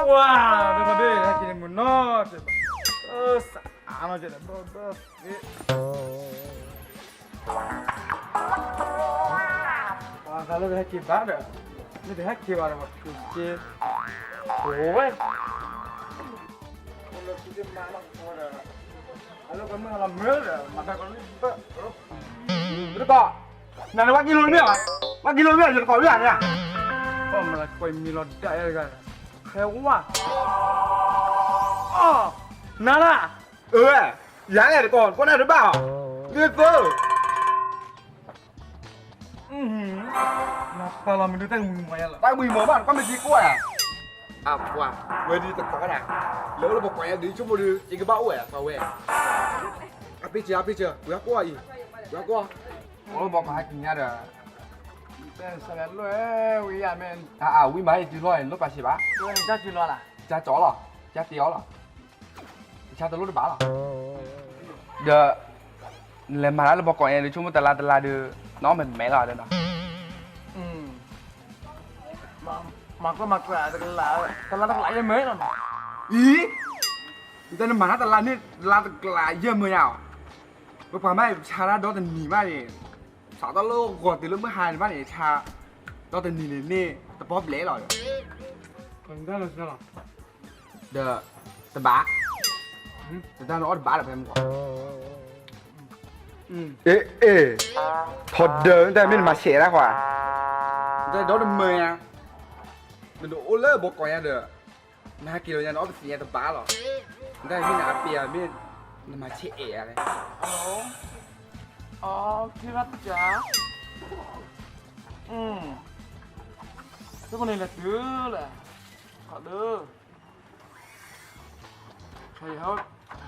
ဝါ, ဒီးဒီး ဟဲက့ၤန့ၣ်မုၢ်နီၤ, စးအါနီၤကဲဒီး ဘၣ်ဘၣ်, ပှၤဂၤလၢတဟဲက့ၤဘၣ်ဒီး, မ့ၢ်တဟဲက့ၤဘၣ်ဒီး ပှၤက့ၤက့ၤ, အိၣ်ဝဲ, အိၣ်လၢခံကမၣ်လီၤဒီး, အလၢပှၤမုၢ်ဟါလီၤမုၢ်ဒီး မၤတၢ်ကီလၢဘၣ်, တကီၢ်, နၤန့ၣ် ဝဲကံလိမ့ၢ်, ဝဲကံလိမ့ၢ် ယတကိးမ့ၢ်ဧါန့ၣ်, ပှၤမၤလၢကွၢ်မံလီၤဒၣ်အဲၣ်တဂၤ, ခဲဝါ, အီ, နၤလၢ, အၢ, ယၤအဲၣ်တကီၢ် ကွၢ်နၤတဘၣ်အီၤ, ဒ်သိး နပာ်လီၤမနုၤတၢ်ကမံၤမီၢ်ယါလီၤ, တၢ်ကမံၤမီၢ်ဘၣ် နကွၢ်မ့ၢ်က့ၤကွၢ်ဧါ, အပှၤ, ဝဲဒ်တကိးဒၣ်, လၢအိၣ်လၢပကိးညါဒ်ဆိကမိၣ်ဒီး ယကဘၣ်အိၣ်ဝဲ ပှၤဝဲ, အပ့ၢ်စၢၤ အပ့ၢ်စၢၤ ဝဲကွၢ်အံၤ, ဝဲကွၢ်, အိၣ်လၢပကိးဟဲက့ၤညါဒီး, တၢ်စးလၢလၢဝံၤယၤမ့ၢ်, အဝံၤမၤဟဲတုၤလီၤ လိၣ်ပာ်စံးဘၣ်, တၢ်ကၠီလီၤ, တၢ်တ့အီၤလီၤ, တၢ်တလိၣ်တဘၣ်လီၤ တၢ်တလိၣ်တဘၣ်လီၤ, ဒီး, နလဲၤမၤတၢ်လၢပကိးညါဒီး ဆိကမိၣ်တလါတလါဒီး, နီၢ်မဲာ်မဲာ်လီၤဒီးနီၤ, မၤကီမၤကလး, တလါတကလးယဲၢ်မၢလီၤ, အံၤ, နတဲနမၤတၢ်တလါန့ၣ် တလါတကလးယဲၢ်မၢယါအီၤ, ပပှၤမး ဆါတၢ်ဒီတနံၤမးန့ၣ်, စးထီၣ်လၢဂီၤတုၤလၢမုၢ်ဟါန့ၣ်မးန့ၣ် ဆါ, ဒီတနံၤန့ၣ်န့ၣ် တပီၣ်ဘျဲးလီၤဒီး, ဒီး, တဘၣ်, တၢ်နအီၣ်တဘၣ်ဒီးဖဲမုၢ်ဂီၤ, အ့ အ့, ထီဒၢ တၢ်မ့ၢ်နမၤဆဲးတၢ်ခွါ, တၢ်ဒီတမၢယါ, နတအိၣ်လၢဘီကိးညါဒီး, နဟဲက့ၤလီၤညါ နအီၣ်ကသ့ၣ်ညါတဘၣ်လီၤ, နတၢ်မ့ၢ်နအပ့ၤဧါ မ့ၢ်နမၤဆဲးအဲၣ်ဧါလဲၣ်, အီ, အီ, ခံဘၣ်တၢ်, အ, တကန့ၣ်လဲၤတုၤလဲၣ်, ခီဒၢ ခဲအံၤ, ဟဲ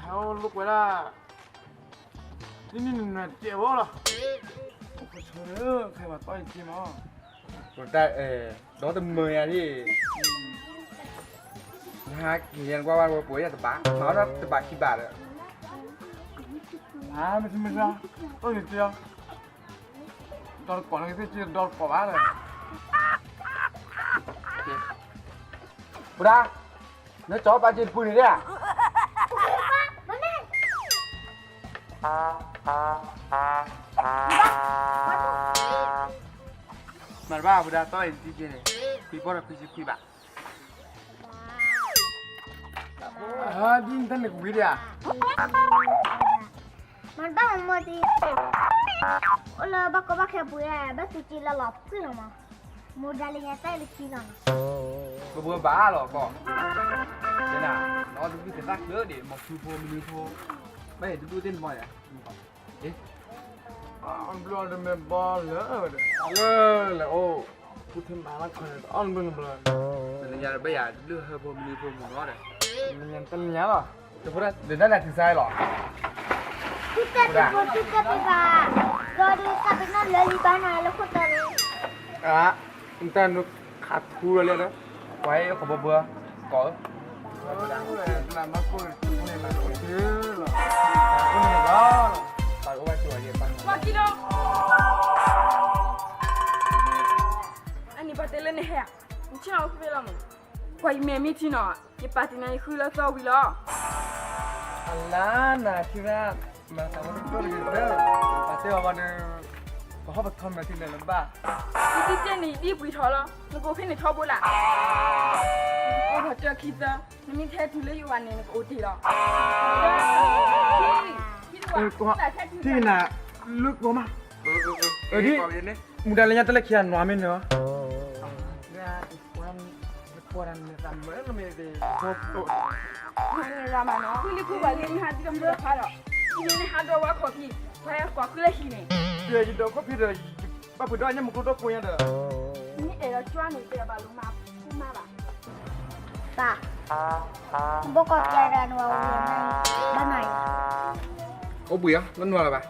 အိၣ်လိာ်ကွဲဒၣ်, နံၣ်နံၣ်နွဲၣ်နွဲၣ်တကဲးဖိလီၤ, အိၣ်ဆိလၢခဲပှၤတီအံၤက့ၤမး, တၢ်, ဒီတမၢယါန့ၣ်, နဟဲက့ၤညါနကွၢ်ဝဲပှၤယါတဘၣ်, မၤအီၣ်တၢ်တဘၣ်ခံဘၣ်ဒီး, မ့ၢ်မ့ၢ်, အိၣ်န့ၣ်က့ၤ, ဒီတကိးန့ၣ်က့ၤ, ဒီတကိးဘၣ်ဒီး, ပှၤဒၣ် နကၠီပာ်က့ၤတပူၤန့ၣ်ဒၣ်, မၤတဘၣ် ပှၤဒၣ်တီအံၤတက့ၢ်န့ၣ်, ခွံဘီဒီးခွံဆံခွံဘၣ်, ဒ်နတၢ်န့ၣ်ကဝံၤဒၣ်ဧါ, မၤတဘၣ်မၤမိၢ်တံၢ်, အိၣ်လၢဘၣ်ကီဘၣ်ခဲပူၤဧါ, ဘၣ်သူက့ၤလၢလီၤဖုၣ်လီၤမး, မိၢ်ဒါလၢညါတၢ်လၢခံလီၤနီၤ, ပဘၣ်ဘၣ်လီၤကီး, နအီၣ်တဘျုးကသၣ်ချၢဒံး မီၤဖုဖိမနုၤဖိ, ဘၣ်ဟဲတဘျုးသ့ၣ်တမီၤယါ, ဘျီဒီးမ့ၢ်ဘီလၢဝဲဒီး လၢလဲၤအိၣ်, ဖုထၢမၤလၢခီန့ၣ် တအီၣ်တဘျုးန့ၣ်ဘျီ, တနံၤညါတဘၣ်ယၤ တဘျုးဟၢဖိမနုၤဖိမုၢ်နီၤဒီး, တနံၤညါလီၤ, တနံၤညါလီၤ, သုတၢ်တဖိသုတၢ်ပ့ၤဘၣ်, ဘျီဒီးတၢ်ပ့ၤနီၣ်လၢလံဘၣ်နၤလၢခိၣ်တီန့ၣ်, အ, နတၢ်နခးထူလီၤလၢဒီး, ပှၤဟဲခီဘီဘၢ, ကီးဧၢ လၢမၤကိၢ်န့ၣ် တၢ်န့ၣ်ဘၣ်လီၤ, ပှၤကံလီၤ, အန့ၣ်ပှၤတဲလၢနဟဲဧါ, နဆ့ၣ်နီၤအိၣ်ဖဲလီၤမး, ကွၢ်ယမဲာ်မ့ၢ်ထံနီၤ, ယပာ်တ့ၢ်နၤယဃုလၢသီဝံၤလီၤ, အလါနၤထံဝဲ, မၤသးဝဲတကၢၢ်တဂ့ၤ, ပာ်တဲအီၤဝဲဒီး, ပဟီၣ်ပထီမဲာ်ထံလဲၣ်လၢၤဘၣ်, ယဒ်တဲန့ၣ်ယဒ်ပှ့ၤထီၣ်လီၤ, နကအိၣ်ဖဲန့ၣ်ထီဘိလၢ်, အိၣ်ထီၣ်ကၢခံသၢ, နမ့ၢ်ထဲတုၤလၢယအိၣ်ဘၣ်န့ၣ် နကအိၣ်တ့ၢ်လီၤ, ထံၣ်နၤ, လၢကိးမး, ဒ်, မူဒါလၢညါတၢ်လၢခံဂၤနွၤမ့ၢ်န့ၣ်, ကွၢ်တၢ်န့ၣ်သးမၢနမ့ၢ်, နမ့ၢ်ဟးဒီးဝဲခီၣ်ဖံး, ပှၤဟဲကွၢ်ဃုလၢဟံၣ်န့ၣ်, ယဒီးခီၣ်ဖံးဒီး, ဘၣ်ပှ့ၤဒီးညၣ်မုၢ်ကျိဒီးကိးညါဒီး, နမ့ၢ်အဲၣ်ဒိးကၠီန့ၣ် တဲဘၣ်လိာ်မၤ, မၤဘၣ်, ပၢ်, ဘီကီၢ်ကဲဒီးနဝၤဝံၤ, ဘၣ်နၤအံၤ, အိၣ်ဘှံးဧါ လၢနွၤလၢၤဘၣ်,